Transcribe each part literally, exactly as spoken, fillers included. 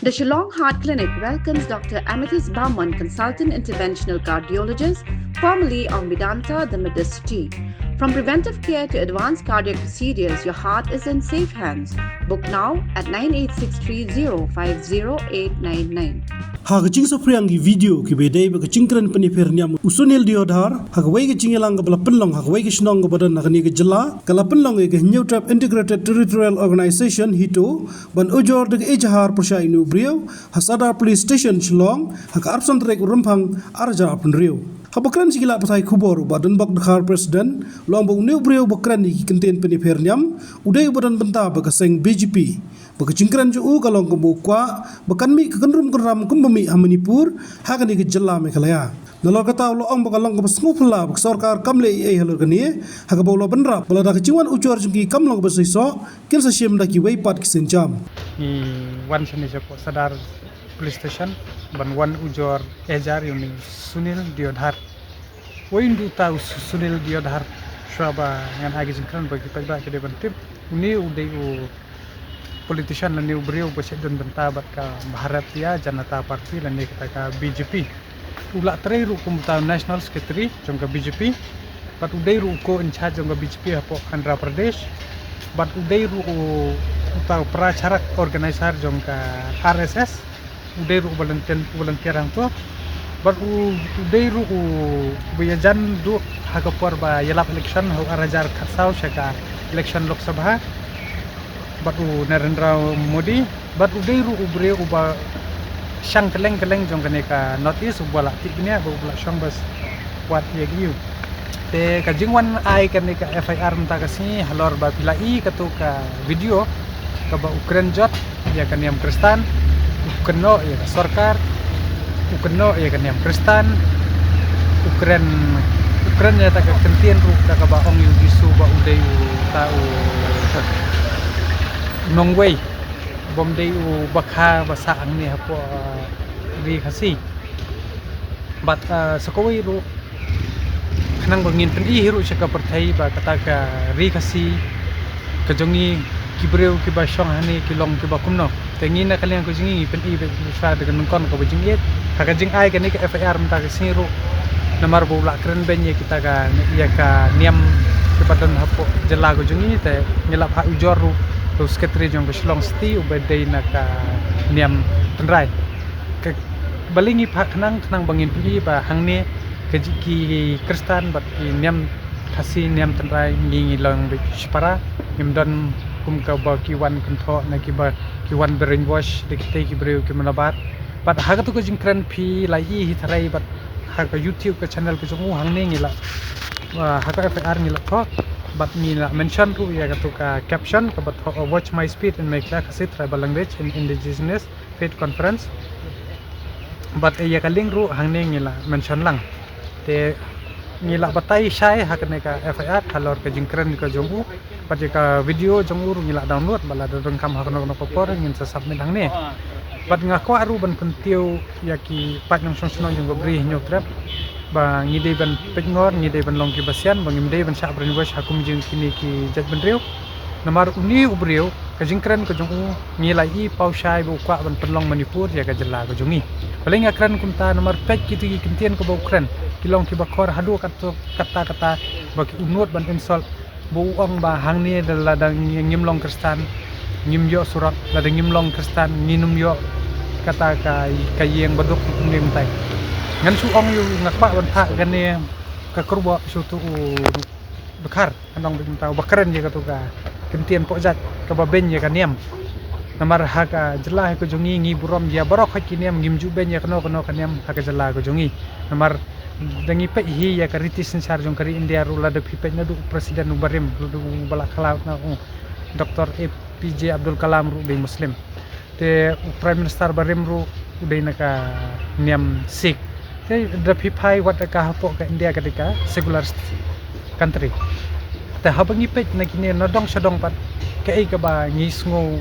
The Shillong Heart Clinic welcomes Doctor Amethyst Barman, Consultant Interventional Cardiologist, formerly of Medanta, the Medicity. From preventive care to advanced cardiac procedures, your heart is in safe hands. Book now at nine eight six three zero five zero eight nine nine. Ha ka jingsaphriang ki video kiba dei bad ka jingkren pynïapher niam u Sunil Deodhar ha kawei ka jingïalang kaba la pynlong ha kawei ka shnong kaba don ha kane ka jylla, ka la pynlong ïa ka Hynñiewtrep Integrated Territorial Organization, HITO, ban ujor da ka ejahar pyrshah ïa une u briew ha Sadar Police Station Shillong ha ka arphew san tarik u Rymphang arhajar arphew hynriew. Haba kren sha ki lad pathai khubor u Bah Donbok Dkhar, President, u la ong ba une u briew uba kren ïa ki kyntien pynïapher niam u dei uba don bynta bad ka seng BJP, ba ka jingkren jong u ka long kumba u kwah ba kan mih ka kynrum kynram kumba mih ha Manipur ha kane ka jylla Meghalaya. Nalor kata u la ong ba ka long kaba sngewphylla ba ka sorkar kam leh ei ei halor kane, ha kaba u la bynrap ba lada ka jingwan ujor jong ki kam long kaba seisoh, kin sa shim da kiwei pat ki sienjam. Ngi wan shane shapoh Sadar Police Station ban wan ujor ejahar ïa une u Sunil Deodhar. Wei un du uta u Su-, Sunil Deodhar, shuwa ba ngan ai ka jingkren ba ki paidbah ki dei ban tip. Une u dei u politician lane u briew uba shait don bynta bad ka Bharatiya Janata Party lane kata ka BJP. U la trei ruh kum uta u National Secretary jong ka BJP. Bad u dei ruh u co-in-charge jong ka BJP hapoh Andhra Pradesh. Bad u dei ruh u, uta u pracharak organizer jong ka RSS. U dei ruh u volunteer, volunteer hangto. Bad u, u dei ruh u, uba ïajan duh ha ka por ba ïalap election ha u arhajar khatsaw sha ka election Lok Sabha. Bad u Narendra Modi, bad u dei ruh u briew uba shang kylleng kylleng jong kane ka North East, uba la tip bniah bad uba la shong bad wat ïa ki ïu. Te ka jingwan ai kane ka FIR mynta ka sngi halor ba phi la i kato ka video kaba u kren jot ïa ka niam Khristan, u kynnoh ïa ka sorkar, u kynnoh ïa ka niam Khristan, u kren, u kren ïa kata ka kyntien ruh kata kaba ong ïa u Jisu ba u dei uta u nongwei, bym dei u bakha ba sah hangne hapoh, uh, ri Khasi. Bad, uh, sa kawei ruh, khnang ba ngin pyni hi ruh sha ka pyrthei ba kata ka ri Khasi ka jong ngi, ki briew kiba shong hangne ki long kiba kumno. Te ngi na ka liang ka jong ngi ngi pyni beit shuwa da ka nyngkong kaba jingïeit ha ka jingai kane ka FIR mynta ka sngi ruh. Namar ba u la kren beiñ ïa kita ka, ïa ka niam kiba don hapoh jylla ka jong ngi, te ngi la phah ujor ruh da u Secretary jong ka Shillong City uba dei na ka niam tynrai. Ka, balei ngi phah khnang, khnang ba ngin pyni ba hangne ka jing, ki Khristan bad ki niam Khasi niam tynrai ngi, ngi long beit shipara, ngim don kum kaba ki wan kynthoh na kiba ki wan brainwash da kitei ki briew ki manabat. Bad ha kato ka jingkren phi la i hi tharai bad ha ka YouTube ka channel ka jong u hangne ngi la, uh, ha ka FIR ngi la thoh bad ngi la mention ruh ïa kato ka caption kaba thoh, uh, "Watch my speech in Meghalaya Khasi tribal language in indigenous faith conference." Bad ïa ka link ruh hangne ngi la mention lang. Te ngi la batai shai ha kane ka FIR halor ka jingkren ka jong u. Bad ïa ka video jong u ruh ngi la download, bad lada donkam ha kano kano ka por ngin sa submit hangne. Bad nga kwah ruh ban pyntiew ïa ki paid nongshong shnong jong ka Bri Hynñiewtrep ba ngi dei ban peit ngor, ngi dei ban long kiba sian, ba ngim dei ban shah brainwash ha kum jong kine ki jaitbynriew. Namar une u briew, ka jingkren ka jong u ngi la i paw shai ba u kwah ban pynlong Manipur ïa ka jylla ka jong ngi. Balei nga kren kumta? Namar peit kito ki kyntien kaba u kren, ki long kiba khor haduh katta katta, ba ki u nud ban insult. Ba u ong ba hangne da lada ngi, ngim long Khristan ngim ïoh surok, lada ngim long Khristan ngin ym ïoh kata ka, ka ïing baduk kumne kumtai. Ngan shu ong ïa u, nga kwah ban phah kane ka kyrwoh sha uto u Dkhar, ngan ong beit mynta, uba kren ïa kato ka kyntien pok jait kaba beiñ ïa ka niam. Namar ha ka jylla ha ka jong ngi ngi burom ïa baroh khoit ki niam, ngim ju beiñ ïa kano kano ka niam ha ka jylla ka jong ngi. Namar da ngi peit hi ïa ka riti synshar jong ka ri India ruh, lada phi peit naduh u president uba rim, naduh uba la khlaw na u Doctor APJ Abdul Kalam ruh u dei Muslim. Te u Prime Minister barim ruh u dei na ka niam Sikh. Te da phi phai wat ka hapoh ka India ka dei ka secular country. Te haba ngi peit na kine na dong sha dong pat, kaei kaba ngi sngew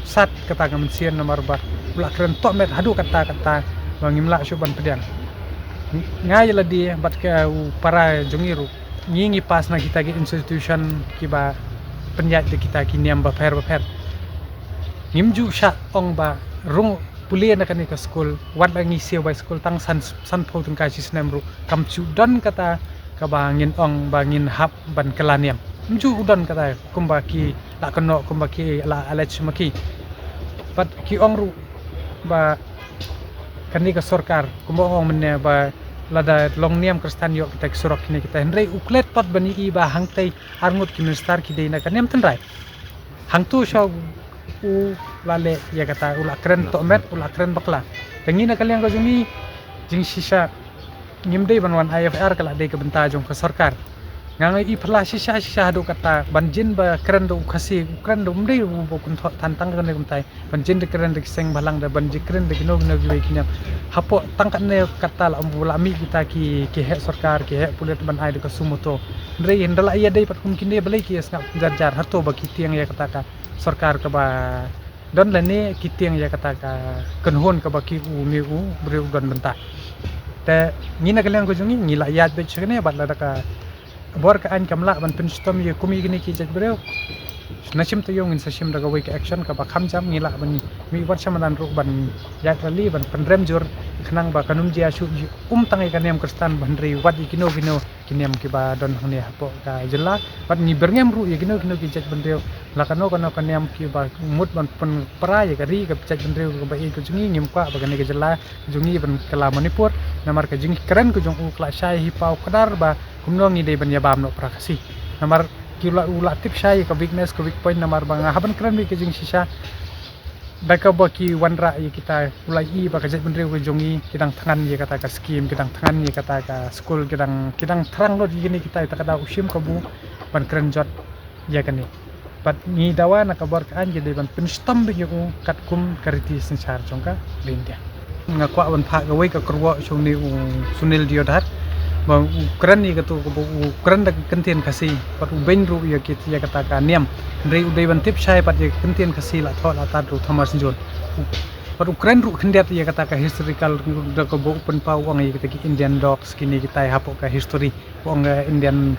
sat kata ka mynsiem namar ba u la kren tohmet haduh katta katta ba ngim lah shuh ban pdiang. Nga ïa lade bad ka u para jong ngi ruh, ngi ngi pass na kita ki institution kiba pynïaid da kita ki niam bapher bapher. Ngim ju shah ong ba rung pule na kane ka skul, wat la ngi siew bai skul tang san, sanphew tyngka shi snem ruh, kam ju don kata kaba ngin ong ba ngin hap ban kylla niam. Ngim ju don kata kumba ki la kynnoh, kumba ki la allege ma ki. Bad ki ong ruh ba kane ka sorkar, kumba ong mynne ba lada long niam Khristan ïoh kita ki surok kine kita. Hynrei u klet pat ban ïohi ba hangtei arngut ki minister ki dei na ka niam tynrai. Hangto sha u la leh ïa kata, u la kren tohmet, u la kren bakla. Te ngi na ka liang ka jong ngi, jingshisha ngim dei ban wan I F R, ka la dei ka bynta jong ka sorkar. Nga nga i phylla shisha shisha haduh katta ban jin ba kren da u Khasi, u kren da um dei u ba kun thoh than tang kane kumtai. Ban jin da kren da ki seng bhalang, da ban jin kren da kino kino kiwei ki niam. Hapoh tang kane katta la um la mih kita ki, ki heh sorkar, ki heh pulit ban ai da ka suo motu. Hynrei hynda la ïa dei pat kum kine balei ki ïa sngap jar jar, hato ba ki tieng ïa kata ka sorkar kaba don lane ki tieng ïa kata ka kynhun kaba ki u ne u briew u don bynta. Te ngi na ka liang ka jong ngi, ngi la ïaid beit sha kane bad lada ka bor ka aiñ kam lah ban pynshitom ïa kum ïa kine ki jait briew, na shim taïew ngin sa shim da kawei ka action kaba kham jam. Ngi lah ban mih wat sha madan ruh ban ïaid rally ban pynrem jur khnang ba kan ym jia shuh ïa um tang ïa ka niam Khristan, hynrei wat ïa kino kino ki niam kiba don hangne hapoh ka jylla. Bad ngi byrngem ruh ïa kino kino ki jait bynriew, la kano kano ka niam kiba mut ban pynpra ïa ka ri, ka jait bynriew kaba ïeit ka jong ngi. Ngim kwah ba kane ka jylla ka jong ngi ban kylla Manipur, namar ka jingkren ka jong u ka la shai hi paw kdar ba kumno ngi dei ban ïa bam noh para Khasi. Namar ki u la, u la tip shai ïa ka weakness, ka weak point, namar ba nga hap ban kren beit ka jingshisha. Da kaba ki wanrah ïa kita, u la i ba ka jait bynriew ka jong ngi ki dang thngan ïa kata ka skim, ki dang thngan ïa kata ka skul, ki dang, ki dang thrang lut ïa kine kita, ïa kata ka daw u shim kabu ban kren jot ïa kane. Bad ngi dawa na ka bor ka aiñ ki dei ban pynshitom beit ïa u katkum ka riti synshar jong ka ri India. Nga kwah ban phah kawei ka kyrwoh sha une u Sunil Deodhar ba u kren ïa katu, kaba u kren da ka kyntien Khasi, bad u beiñ ruh ïa kit, ïa kata ka niam. Hynrei u dei ban tip shai pat ïa ka kyntien Khasi, la thoh la tad ruh Thomas Jones. U, bad u kren ruh khyndiat ïa kata ka historical, da kaba u pynpaw u ong ïa kita ki Indian dogs kine kitai hapoh ka history. U ong, eh, Indian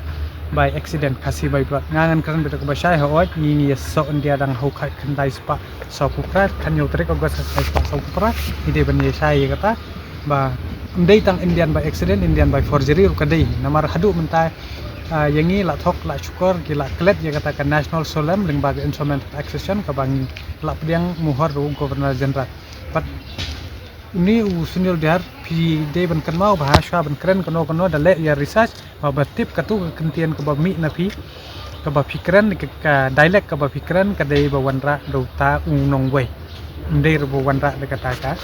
by accident, Khasi by blood. Nga ngan kren beit kaba shai, hooid ngi, ngi ïasoh India dang haw khat khyndai spah sawphew phra, khathynñiew tarik August khat khyndai spah sawphew phra. Ngi dei ban ïa shai ïa kata ba ym dei tang Indian by accident, Indian by forgery ruh ka dei. Namar haduh mynta, ah, ïa ngi la thok la shukor ki la klet ïa kata ka national solemn lyngba ka Instrument of Accession kaba ngi la pdiang muhur ruh u Governor General. Bad une u Sunil Deodhar, phi dei ban kynmaw ba ha shuwa ban kren kano kano da leh ïa research ba, ba tip katu ka kyntien kaba mih na phi, kaba phi kren, ka, ka dialect kaba phi kren ka dei ba wanrah da uta u nongwei. Ym dei ruh ba wanrah da kata ka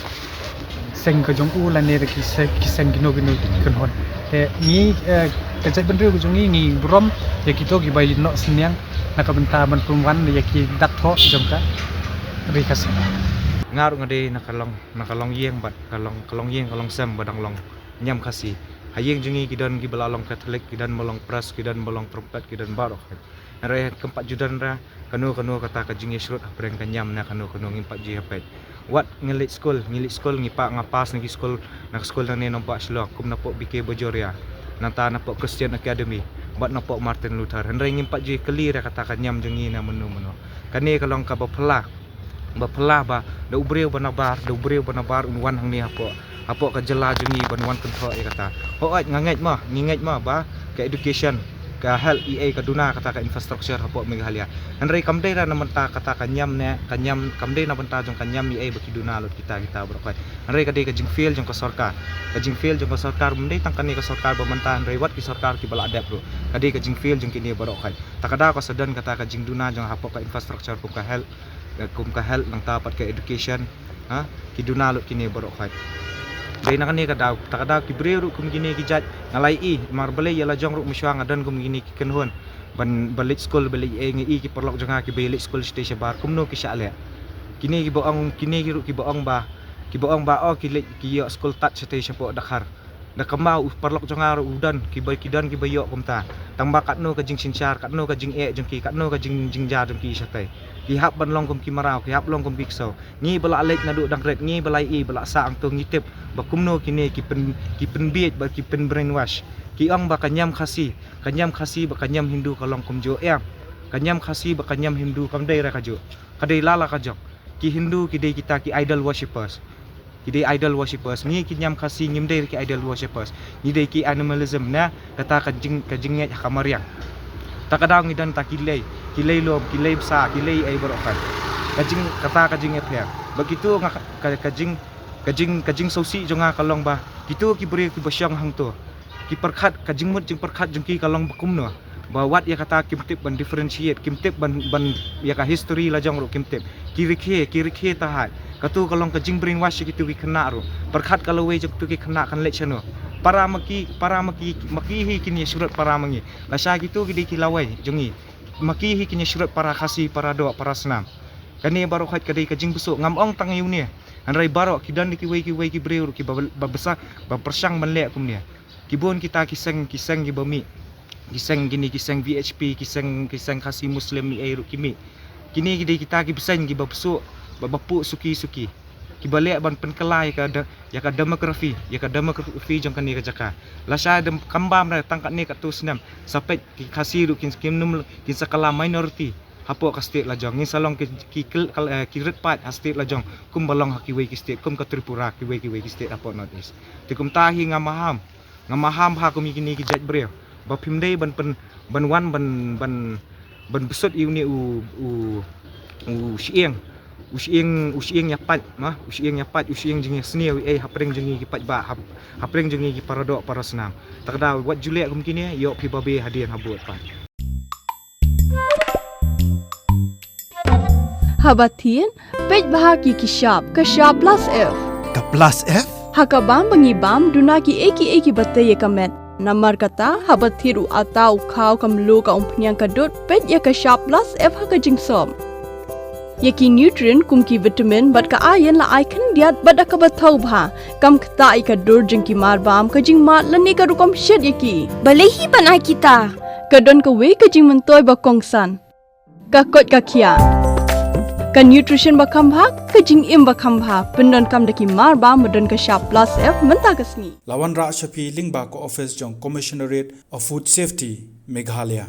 seng ka jong u lane da ki se-, ki seng kino kino ki kynhun. Te ngi, eh, ka jaitbynriew ka jong ngi, ngi burom ïa kito kiba ïehnoh synñiang na ka bynta ban pynwan ïa ki dak thoh jong ka ri Khasi. Nga ruh nga dei na ka long, na ka longïing bad ka long, ka longïing ka longsem ba dang long niam Khasi. Ha ïing jong ngi ki don kiba la long Katholik, ki don ba long Pres, ki don ba long Trumpet, ki don baroh. Hynrei kam pat ju don re kano kano kata ka jingïashrut hapdeng ka niam ne kano kano, ngim pat ju ïa peit. Wat ngi leit skul, ngi leit skul, ngi pa, nga pass na ki skul, na ka skul nangne nongpah Shillong, kum napoh B K Bajoria, nangta napoh Christian Academy bad napoh Martin Luther. Hynrei ngim pat ju ïa kylli re kata ka niam jong ngi na mano mano. Kane ka long kaba phylla, ba phylla ba da u briew ba nabar, da u briew ba nabar un wan hangne hapoh, hapoh ka jylla jong ngi ban wan kynthoh ïa kata. Hooid nga ngeit ma, ngi ngeit ma ba ka education, ka health, ei ei ka duna kata ka infrastructure hapoh Meghalaya. Hynrei kam dei re na bynta kata ka niam ne, ka niam, kam dei na bynta jong ka niam ei ei ba ki duna lut kita, kita baroh khoit. Hynrei ka dei ka jingfail jong ka sorkar. Ka jingfail jong ka sorkar, ym dei tang kane ka sorkar ba mynta, hynrei wat ki sorkar kiba la dep ruh, ka dei ka jingfail jong kine baroh khoit. Ta ka daw ka sa don kata ka jingduna jong hapoh ka infrastructure kum ka health, eh, kum ka health, nangta pat ka education, ha, ki duna lut kine baroh khoit. Dei na kane ka daw, ta ka daw ki briew ruh kum kine ki jait, nga la ïohi, mar balei ïa la jong ruh mynshuwa nga don kum kine ki kynhun ban, ba leit skul, ba leit ei, nga ïohi ki paralok jong nga kiba ïa leit skul shatei shabar, kumno ki shah leh. Kine kiba ong, kine ki ruh kiba ong ba, kiba ong ba, oh, ki leit ki ïoh skul tad shatei shapoh Dkhar. Da kumba u paralok jong nga ruh u don, kiba, ki don kiba ïoh kumta. Tangba katno ka jingsynshar, katno ka jingeh jong ki, katno ka jing, jingjar jong ki shatei. Ki hap ban long kum ki mraw, ki hap long kum ki ksew. Ngi ba la leit naduh dang rit, ngi ba la ïohi, ba la sah hangto, ngi tip ba kumno kine ki pyn, ki pynbiej bad ki pynbrainwash. Ki ong ba ka niam Khasi, ka niam Khasi bad ka niam Hindu ka long kumjuh. Em, ka niam Khasi bad ka niam Hindu kam dei re kajuh. Ka dei la la ka jong. Ki Hindu ki dei kita ki idol worshippers. Ki dei idol worshippers. Ngi ki niam Khasi ngim dei ki idol worshippers. Ngi dei ki animalism na kata ka jing, ka jingngeit ha ka mariang. Ta ka daw ngi don ta ki lei, ki lei lum, ki lei bsa, ki lei ei baroh kan. Ka jing, kata ka jingïapher. Ba kito nga ka, ka, ka jing, ka jing, ka jingsngewsih jong nga ka long ba kito ki briew kiba shong hangto, ki pyrkhat, ka jingmut jingpyrkhat jong ki ka long ba kumno. Ba wat ïa kata kim tip ban differentiate, kim tip ban, ban ïa ka history la jong ruh kim tip. Ki rkhie, ki rkhie ta hait. Kato ka long ka jingbrainwash ïa kito ki khynnah ruh. Pyrkhat ka lawei jong kito ki khynnah kan leit shano. Para ma ki, para ma ki, ma ki hi kin ïasyrut para ma ngi. Lashai kito ki dei ki lawei jong ngi. Ma ki hi kin ïasyrut para Khasi, para doh, para snam. Kane baroh hait ka dei ka jingbsuk, ngam ong tang ïa une. Hynrei baroh ki don kiwei kiwei ki briew ruh kiba, ba bsa, ba pyrshang ban leh kumne. Ki bun kita ki seng, ki seng kiba mih. Ki seng kine, ki seng V H P, ki seng, ki seng Khasi Muslim ei ei ruh ki mih. Kine ki dei kita ki bseiñ kiba bsuk, ba, ba puh suki suki. Kiba leh ban pynkylla ïa ka de-, ïa ka demography, ïa ka demography jong kane ka jaka. Lashai dem kam bam re tang katne katto snem. Sa peit ki Khasi ruh kin, kin nym, kin sa kylla minority hapoh ka state la jong. Ngin sa long ki, ki kyl-, kyl-, eh, ki rit paid ha state la jong. Kumba long ha kiwei ki state, kum ka Tripura, kiwei kiwei ki state hapoh North East. Te kumta hi nga maham. Nga maham ha kum ïa kine ki jait briew. Ba phim dei ban pyn, ban wan ban, ban, ban bsut ïa une u, u, u shyieng. U shyieng, u shyieng ïapait, ma, u shyieng ïapait, u shyieng jingïasniew ei hapdeng jong ngi ki paidbah, hap-, hapdeng jong ngi ki para doh para snam. Ta ka daw wat ju leh kum kine, ïoh phi babe hadien habud pat. Haba thied, peit bha ki ki shap, ka shap plus F. Ka plus F? Ha ka bam ba ngi bam, duna ki ei ki ei kiba tei ïa ka met. Namar kata, haba thied u atta, u khaw, ka mluh, ka umphniang, ka dud, peit ïa ka shap plus F ha ka jingsop. Ïa ki nutrient kum ki vitamin bad ka iron la ai khyndiat bad da kaba thaw bha. Kam ktah ïa ka dur jong ki mar bam, ka jingmad lane ka rukom shet ïa ki. Balei hi ban ai kita? Ka don kawei ka jingmyntoi ba kongsan. Ka koit ka khiah. Ka nutrition ba kham bha, ka jingim ba kham bha. Pyndonkam da ki mar bam ba don ka shap plus F mynta ka sngi. La wanrah sha phi lyngba ka office jong Commissionerate of Food Safety, Meghalaya.